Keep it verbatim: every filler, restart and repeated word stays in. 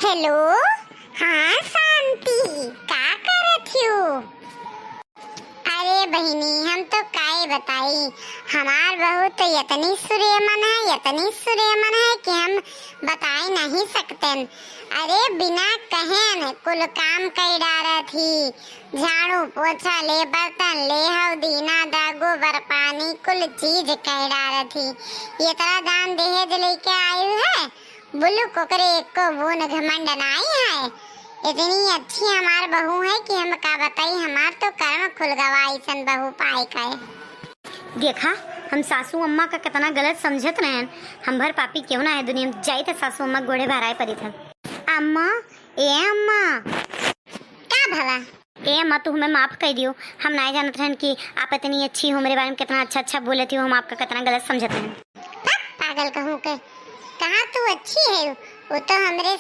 हेलो, हाँ शांति, का करत हियो? अरे बहिनी, हम तो काई बताई, हमार बहू तो इतनी सुरेमन है, इतनी सुरेमन है कि हम बताई नहीं सकतेन। अरे बिना कहेन कुल काम कई डारत ही, झाड़ू पोछा ले, बर्तन ले, हौदी नादा, गोबर पानी, कुल चीज कई डारत ही। इतना दान दहेज लेके आयु है, बुलुक ओकरे एको बून घमंड नाई है। इतनी अच्छी हमार बहू है कि हम का बताई, हमार तो करम खुल गवा अइसन बहू पाए का है। देखा, हम सासू अम्मा का कितना गलत समझत रहन। हम भर पापी क्यों ना है दुनिया में, जाई त सासू अम्मा गोड़े भराए पड़ी था। अम्मा, ए अम्मा। का भवा? ए अम्मा, तू हमें माफ कर दियो, हम नाई जानत रहन कि आप इतनी अच्छी हो, मेरे बारे में कितना अच्छा अच्छा बोलत हो, हम आपका कितना गलत समझत रहन। पा-, पागल कहूँ के, कहाँ तू अच्छी है? वो तो हमरे